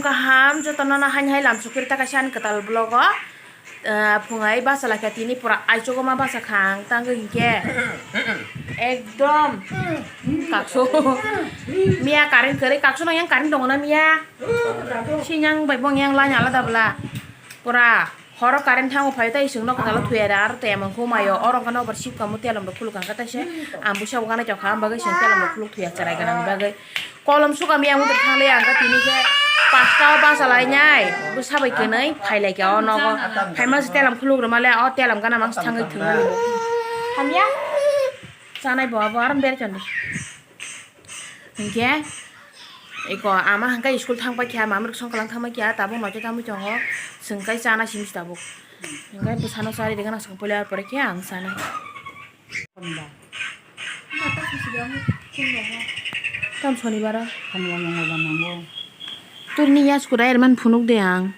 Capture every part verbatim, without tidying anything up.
Kaham jotono no haini hai lam sukir ta kaisa ani kwtal vlog o. Ah, phungai basa lai kha tini pura aichugo ma basa kha ang tangwi hinkhe ekdom kaksu. Miya current kwrwi kaksu no yang current tongo na miya? Sinyang bai bong yang line alada bwla pura. Horo current thango phai tei chwng nok kwchalo thuya da aro tei amang kho mayo oro wngkha nobar sip kamo telom rok khuluk kha taise ang busa bo gana chokha am bagwi chwng telom rok khuluk thuya cherai gana ni bagwi kolom suka mi ang mudur thang le ang tini khe pasta o basa lai nai bwsa bai kwnwi phai lai kha o nogo phaima se telom khuluk rwma le o telom gana mang thangwi thwngwi hamya chanai bo abo aro bere chandi. Hinkhe eko ama hwnkhe school thang paikha, mama rok songklang thang paikha, tabuk nochai tangwi tongo, chwng kai chana simi se tabuk. Hinkhe bwsano chari rwgwna swng puila, pore khe ang chanai. Tam sonibaro? Turi ni yasku rai rwmani phunuk de ang.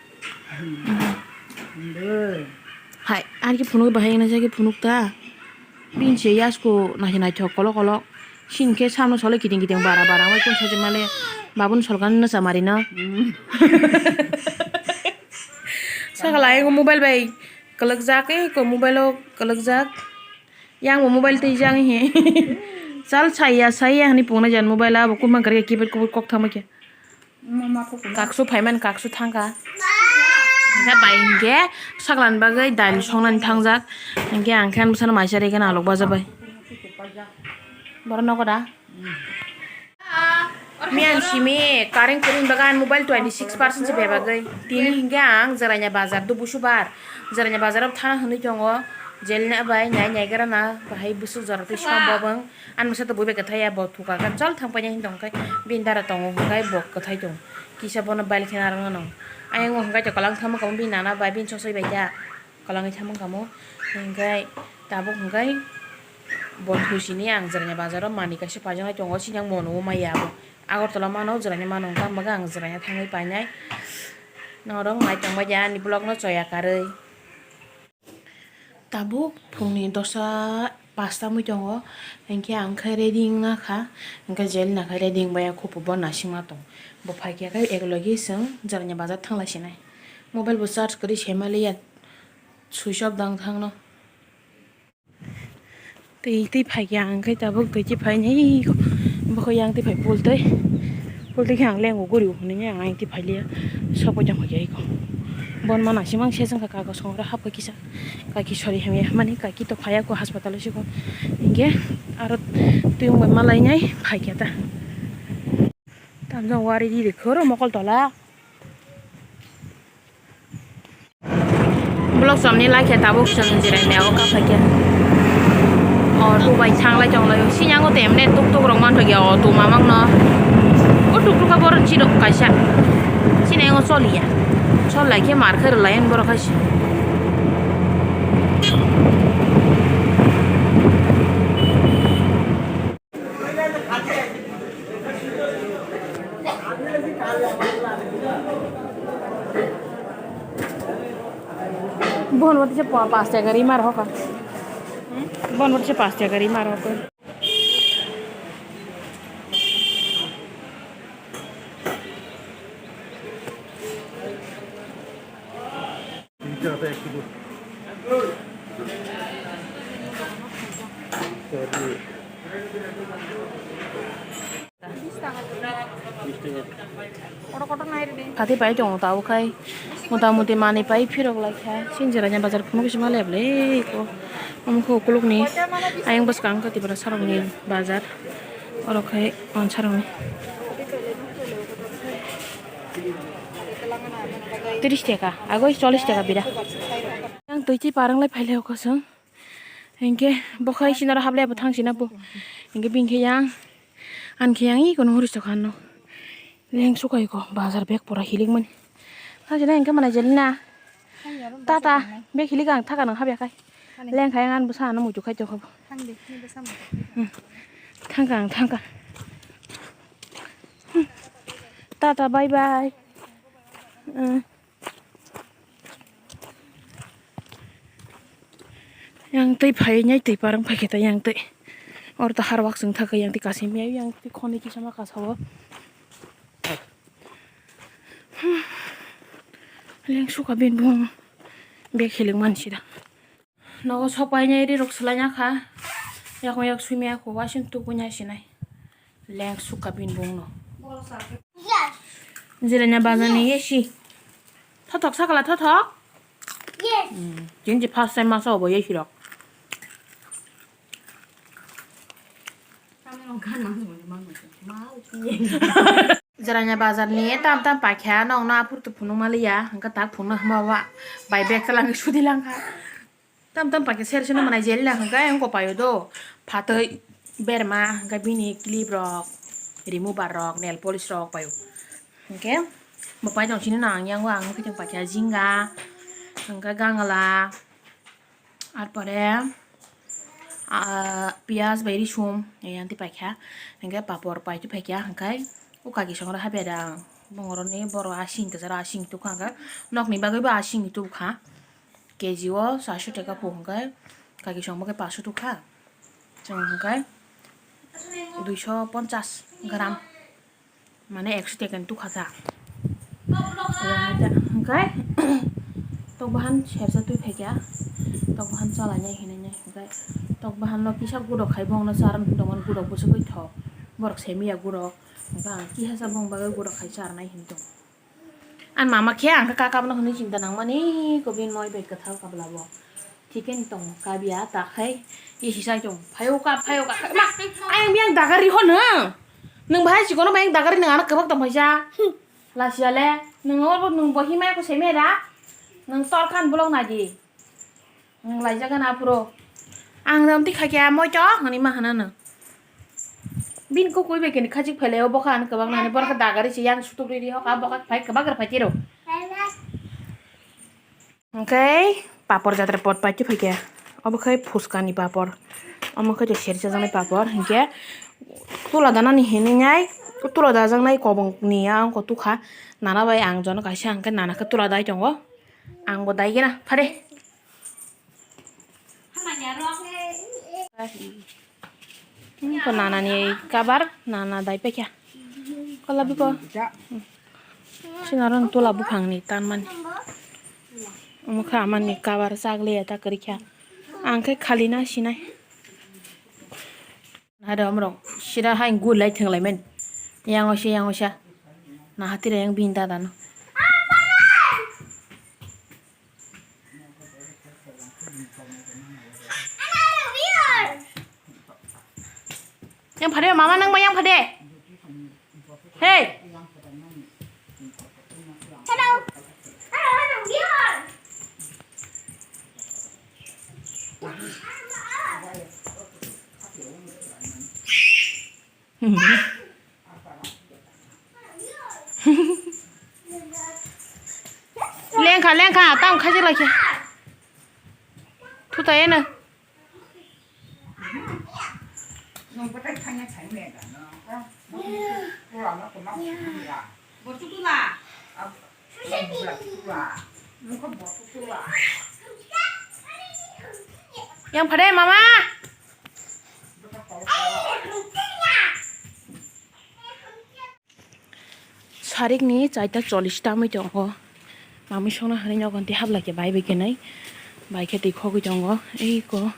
Hai, ar khe phunuk bahai wngna jagwi phunuk ta. Bini se yasku nai naithok kolok kolok. Sini khe samno sole kiting kiting bara bara wngwi kun sajak male babun solkani no chamari no. Sakala ayang mobile bai kwlwkjak, eh, ko mobile o kwlwkjak. Yang bo mobile twi jang he. Chal saya saya hani pungna jan mobile abo kun man kar keypad kubur kok thama khe. Kaksu phaiman kaksu thangkha. Hingkhe bai hingkhe saklan bagwi dail songnani thangjak. Hingkhe ang khe bwsano maisa rikhe nalok baja bai. Borok nogo da? Miyan simi karing kuring bagan mobile twenty six percent se bebagwi. Tini hingkhe ang Jaraina bazar do busubar. Jaraina bazar o thana hwnwi tongo. Jelina bai nai nai gra na bahai bwswk jora twi som bobong. Ani bwsa to buibai kwthai ya, bo thuka khe chol thang paina hin tong khe bini dara tongo hwnkhe bo kwthai tong kisa bono bail khe narwknano. Ayang o hwnkhe to kwlwng thangma kamo bini nana bai bini chosoi bai ta kwlwngwi thangma kamo hwnkhe tabuk hwnkhe bo thusini ang Jaraina bazaro manwi kaisa paijaknai tongo sini ang mo nungwi maya abo Agartala mano Jaraina mano hwnkhe ang Jaraina thangwi painai norok nai tongbai ya ani vlog no choya karwi. Tabuk phungni dosa pasta mui tongo, hinkhe ang khe ready wngna kha, hinkhe Jelina khe ready wngbai ya, khupu bo naisingma tong. Bo phai khe khe eklogi chwng Jaraina bazar thang lai sinai. Mobile bo charge kwrwi se maliya, switch off dang thangno. Twi, twi phai khe ang khe tabuk twi chi phai nai, bo khe yang twi phai pul twi, pul twi khe ang lengo guri hwnwi ang yang twi phai liya, sok bai tong kha iko. Bon mana simang se jang kha kago song ro hap kha kisa. Kaki sori hamya mani kaki to phaya ko hospital o siko. Hinkhe aro twi wng bai malai nai phai khe ta. Tamjang wari ri rikho ro mokol tola. Block somni lai khe tabuk chwng jirai maya o kaphai khe. O tubai thanglai tonglai o sinyango temne tuk tuk rok manthokya o tu mamang no. O tuk tuk kha borok chirok kaisa. Sinai o choliya. Chol lai khe mar khe rwlai borok hai se. Bon wati se pa-, pas taka ri mar hoka. Bon wati se pas taka ri mar hoka. Kati pai tongo tabuk khai mota moti manwi pai phirok lai kha. Sinjera nya bazar phunuk se ma lep le ko. Omo khe ukuluk ni ayang bwskang kati bara sarok ni bazar. Oro khai on sarok ni. Tris taka, agoi chollis taka bira. Yang twi chi parang lai phai lai kosong. Hinkhe bo khai sinaro hablai bo thang sina bo. Hinkhe bini khe yang, ani khe yang iko no huri sokha no. Leng sukai ko bazar bag pura hilik mani. Thang sina hinkhe mana jelina. Tata bag hilik ang thaka nang habya khai. Leng khai ang ani bwsa ano muitu khai tokha bo. Thangka ang thangka. Tata bye bye. Yang twi phai nai twi parang phai khe ta yang twi. Or ta har wak sung thaka yang twi kasim ya yang twi khoni kisa ma kasa o. Leng suka bini bung bag hilik mansi da. Nogo sopainai ri rok swlaina kha. Yakung yak sumia kho waising tukunya sinai. Leng suka bini bung no. Yes. Jiranya bazar ni yesi. Thothok sakala thothok. Yes. Hmm. Jinji first time masa obo yesi rok. Jiranya bazar ni tam tam paikha nong na apur tu phunuk maliya hingke tak phunuk hama wa bai bag kalang sudi langkha. Tam tam paikha ser seno manai jeli lang hingke ang ko payo do phatoi berma hingke bini clip rok remover rok nail polish rok payo hingke bo pai tong sini nang yang wa ang khe paikha jinga hingke gangala. Ar pore, ah, piyaj bai risum, eh, yanti paikha, hingke papor pai tu paikha, hingke o kaki songro habya da ang. Bongoroni boro asing kwcharo asing tukha hingke, nokni bagwi bo asing tukha. K G o charsho taka po hingke, kaki songbo khe paso tukha. Chwng hingke duiso ponchas gram. Mane ekso tekani tukha ta. Hingke tok bahan sersa twi phaikya, tok bahan chalainai hinui nai hingke tok bahan no kisa guro khai bongno charwng tongmani guro bwswk thok borok semiya guro hingke ang kisa bong bagwi guro khai charnai hinwi tongo. Ani mama khe ang khe kaka bono hinui chinta nangmani kobin moi bai kwthal kabla bo. Thikhe ni tongo kabya ta khai isi sai tongo phaio ka phaio ka ma ayang biyang dagari ho nung nung bahai sikono bayang dagari nung ano kwbak tong phaisa lasiya le nung obo nung bo himai ko semera nung tor khan bolong nadi nung laijak gana phuro ang jam tikha khe moi to hani ma hana nung bin ko koi bai kini khajik phailai o bokha ano kwbak nani borok dagari se yang sutuk riri hoka bokha phai kwbak rw phai tiro. Hingke papor jatra pot pai twi phaikhe, obo khe phuska ni papor, omo khe sersa jaknai papor, hingke tula danani hinwi nai tula dajaknai kobong ni ya wngkha tukha nana bai ang jono kaisa hingke nana khe tula dai tongo, ang bo dai gena phade. Ko nana ni cover nana dai paikha. Kola biko. Sinaro tula buphang ni tanmani. Omo kha amani cover chagli eta kwrwikha. Ang khe khali na sinai. Hade omrok sira hai gul lai thwng lai men. Yang osa yang osa. Na hatira yang bin dada no. Yang phade mama nang ba yang phade. Hey. Lengkha lengkha tamo khaijak laikha. Thuta eno. Yang phade mama. Sarik ni chaita chollish tamwi tongo. Mamwi songna hinwi nogo tei hablai khe bai bai khe nai. Bai khe twi khogwi tongo. Ei ko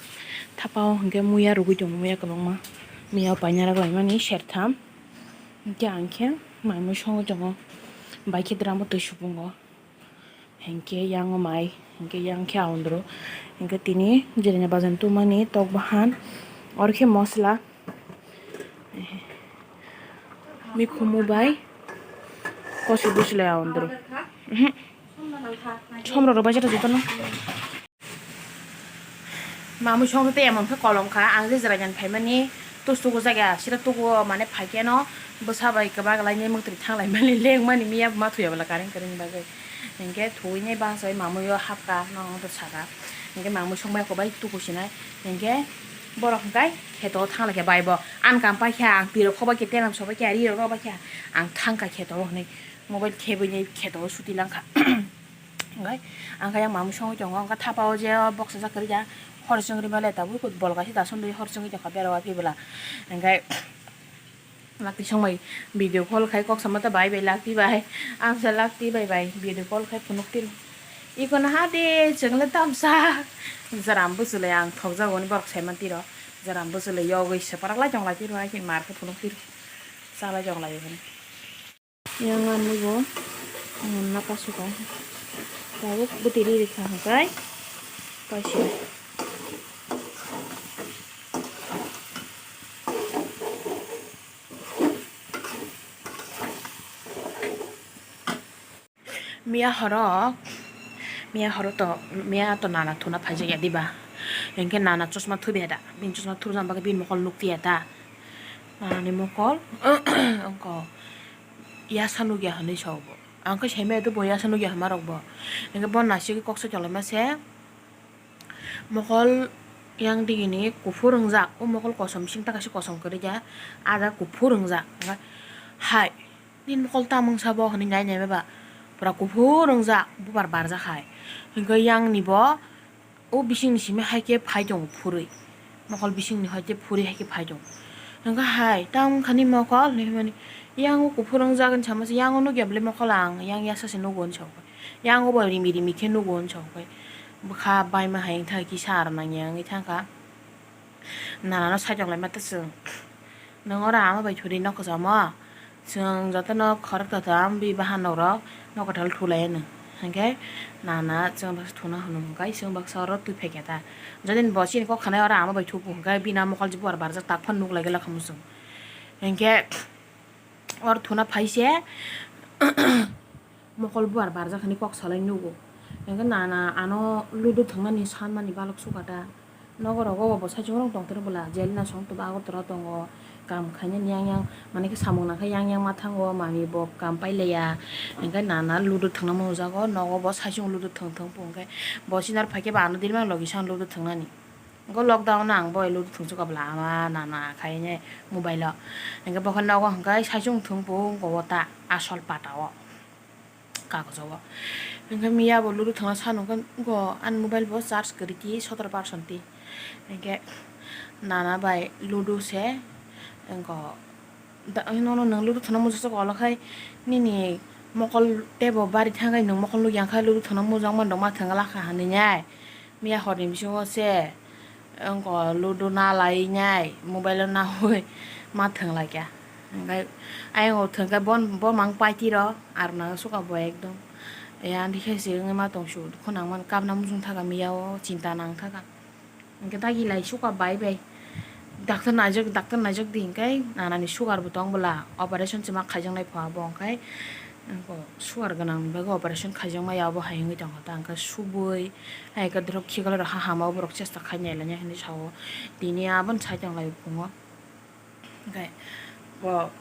thapa o hwnkhe muya rwgwi tongo, muya kwbangma. Miya o paina rak laimani sertham. Hwnkhe ang khe mamwi songwi tongo. Bai khe dramo twi supungo. Hinkhe yang o mai, hinkhe yang khe aundro. Hinkhe tini jirina bajan tumani tok bahan. Oro khe mosla. Mikhumu bai. Kosi busi lai aundro. Mhm. Somro rok bai jeta jotono. Mamwi songkhe tei emon khe kolom kha, ang je jora yan phaimani, tus tuku jaga sira tuku mane phaikhe no bwsa bai kwbak lainai mwktwi thanglai mani lengmani miya ma thuya bwla kareng kwrwngni bagwi. Hinkhe thuwi nai bachai mamwi o hapkha, nono saka. Hinkhe mamwi songbai kho bai tuku sinai. Hinkhe borok hinkhe kheto thanglaikha bai bo. Ani kam paikha, ang pirok khobai khe, tenam sobai khe, rirok robai khe, ang thangkha kheto hwnwi mobile khebwi nai kheto suti langkha. Hwnkhe ang khe yang mamwi songwi tongo, hwnkhe thapa o je boksajak kwrwi ya, hor chwngri male tabuk bol kaisa da sundui hor chwngwi tongkha bera o phi bwla. Hwnkhe Lakti song bai video call khai kok sama ta bai bai lakti bai. Ang sa lakti bai bai video call khai phunuk tiro. Iko na ha de chwng le tamsa. Jaram bwchwlwi ang thokjago ni borok sai man tiro. Jaram bwchwlwi yogwi se parak lai tong lai tiro, hai khe mar khe phunuk tiro. Cha lai tong lai hwnwi. Yang ani bo, ang na kasu ka. Tabuk bwtwi ri ri kha hwnkhe. Kaisa. Miya horo, miya horo to, miya to nana thuna phaijak ya diba? Hinkhe nana chosma thubi ya da, bini chosma thubjak bagwi bini mokol nukti ya da. Nana ni mokol, wngkha yasa nukya hinwi sa bo. Ang khe saimaya do bo yasa nukya hinma rok bo. Hinkhe bo naisik kok soi tonglaima se. Mokol yang digini kuphur wngjak, o mokol kosom bising ta kaisa kosom kwrwi ya, ada kuphur wngjak. Hai, nini mokol tamo wngsa bo hinwi nai nai ba, pura kuphur wngjak, bubar barjak hai. Hinkhe yang ni bo o bising ni simi hai khe phai tongo phurwi, mokol bising ni hai khe phurwi hai khe phai tongo. Hinkhe hai, tamo wngkha ni mokol hinwi hwnmani, yang o kuphur wngjak hinwi sama se, yang o nukya bwlai mokol ang, yang yasa se nugo hinwi sa. Yang obo rimi rimi khe nugo hinwi sa khe bwkha baima hai wngkha kisa aro nangya wngwi thangkha. Nana no saichung laima ta chwng, nwng oro ama bai thuri nokho samo, chwng jotono khorok totom bi bahan rok no kwtal thulai anw. Hinkhe nana chwng baksa thuna hwnwi hwnkhe chwng baksa oro twi phaikha ta. Jotoni bo chini kok khanai oro ama bai thupu hwnkhe bini mokol je bubar barjak tak phano nuk lai glak khamu chwng. Hinkhe oro thuna phai se mokol bubar barjak hinwi kok salai nugo. Hinkhe nana ano ludo thwngnani sanmani balok sukha ta. Nogo rogo bo bo saichung rok tongtwrw bwla, Jelina song tongbo, Agartala tongo, kam khainani yang yang, mane khe samung nangkhe yang yang ma thango, mami bo kam pailaiya. Hinkhe nana ludo thwngna munujago, nogo bo saichung ludo thwng thwng bo hinkhe bo sinar phaikhe bo ano diri mang logi sang ludo thwngnani. Go lockdown o ang bo ludo thwngsuka bwla ama nana khainai mobile o. Hinkhe bo khe nogo hinkhe saichung thwng bo wngko o ta asol pata o, kagojo o. Hinkhe miya bo ludo thwngna sanu wngkha wngko ani mobile bo charge kwrwi twi sotoro percent twi. Hinkhe nana bai ludo se wngko. Da-, nono nwng ludo thwngna muchungsa kok, olo khai nini mokol teibo bari thangkhe nwng mokol nukya khe ludo thwngna muchung mano ma thwng glak kha hinwi nai. Miya horni bisingo se wngko ludo nalai nai mobile o naui ma thwng laikya. Hinkhe ayang o thwngkhe bo, bo mang paitiro aro nang suka bo ekdom. Yang dikhe se wngwi ma tongsu, dukhu nang mano, kabna muchung thaka miya o chinta nang thaka. Hinkhe dagi lai suka bai bai. Doctor naijak, doctor naijak di hinkhe nanani sugar bo tong bwla, operation se ma khaijaknai pho abo, hinkhe sugar gwnang ni bagwi operation khaijakmaya abo hai wngwi tongkha ta, hinkhe subui hai khe dorok khiklai rok ha hama borok chesta khai nai lainai hinwi sao, tini aboni sai tong lai phungo. Hinkhe bo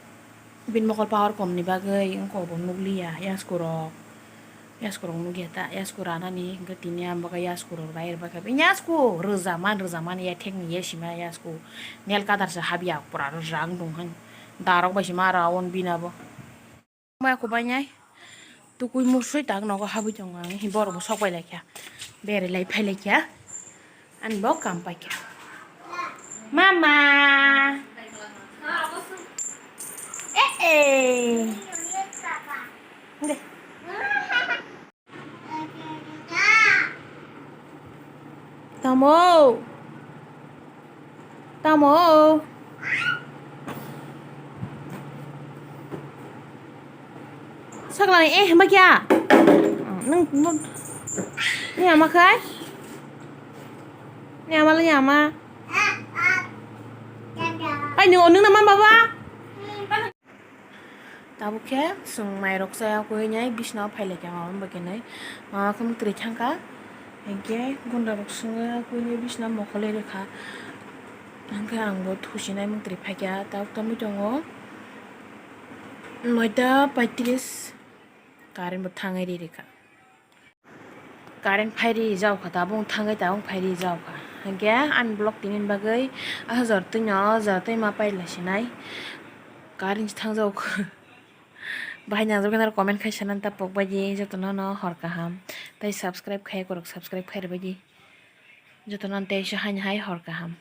bini mokol power kom ni bagwi wngkha bo nukliya, yasku rok, yasku rok nukya ta, yasku ranani hinkhe tini ang bagwi yasku rok rai rwbaikha, bini yasku rwja man, rwja man, yathek ni yasima yasku nail cutter se habya pura rwja wng tong han, darok bai se ma aro o bini abo. Maya kubainai tukui musui tak nogo habui tongo ang, borok bo sok pai laikha, bere lai phai laikha, ani bo kam paikha. Mama. Eh, eh. De. Tamo. Tamo. Sakla ni, eh, hamba kya? Nang, nang, ni ama khai? Ni ama le ni ama? Ai, nung, nung na man baba? Tabuk khe chwng mairok chaya koi nai bisna phai lai kha, mama bai khe nai mama khe muktrwi thang kha, hinkhe gunda rok swngo koi nai bisna mokolwi rw kha, hinkhe ang bo thusinai muktrwi phai kha. Tabuk tongwi tongo noita paitris, current bo thangwi ri rw kha. Current phai rijak kha, tabuk thangwi tabuk phai rijak kha. Hinkhe ani vlog tini bagwi ah jor twi no, jor twi ma paila sinai. Current se thangjak kha. Bahai nangjak nai comment khai sana ta pok bai di, joto no no hor kaham. Tai subscribe khai korok subscribe khai rwbai di. Joto no teisa haini hai hor kaham.